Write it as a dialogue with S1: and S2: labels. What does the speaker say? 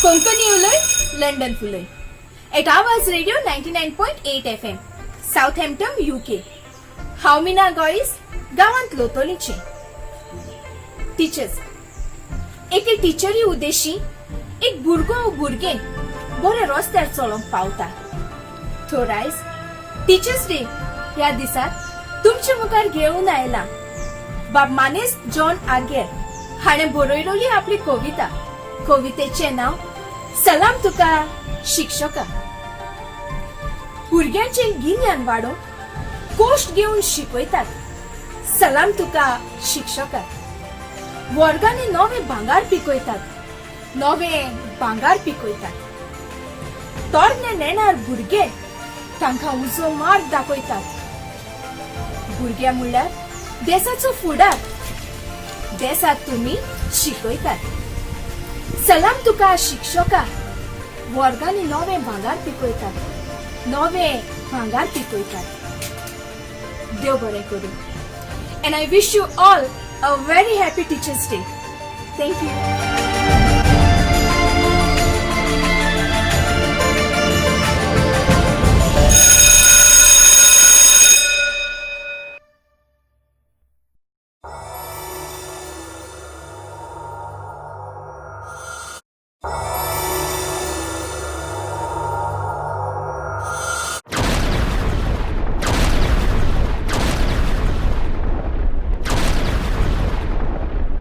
S1: कोंकणी उलय, London फुलय, at Awaaz radio 99.8 FM, Southampton, UK. हांव मीना गॉईस, गांवांत लोतोलीचे. टिचर्स, एके टिचरी उद्देशी एक भुरगो, भुरगें बरे रस्त्यार चलोवंक पावता. थोर आयज टिचर्स डे ह्या दिसात तुमचे मुखार घेवन आयला बाब मानेस जॉन आगेर हाणें बरयलोली आपली कविता. कवितेचें नांव सलाम तुका शिक्षका. भुरग्यांचें गिन्यान वाडोवंक कोश्ट घेवन शिकयतात, सलाम तुका शिक्षका. वर्गांनी नवे भांगार पिकयतात, नवे भांगार पिकयतात. तरणे नेणार भुरगे, तांकां उजो मार्ग दाखयतात. भुरग्या म्हणल्यार देसाचो फुडार, देसाक तुमी शिकयतात. सलाम तुका शिक्षका. वर्गांनी नवे भांगार पिकयतात, नवे भांगार पिकयतात. देव बरें करूं and I wish you all a very happy Teachers' Day. Thank you.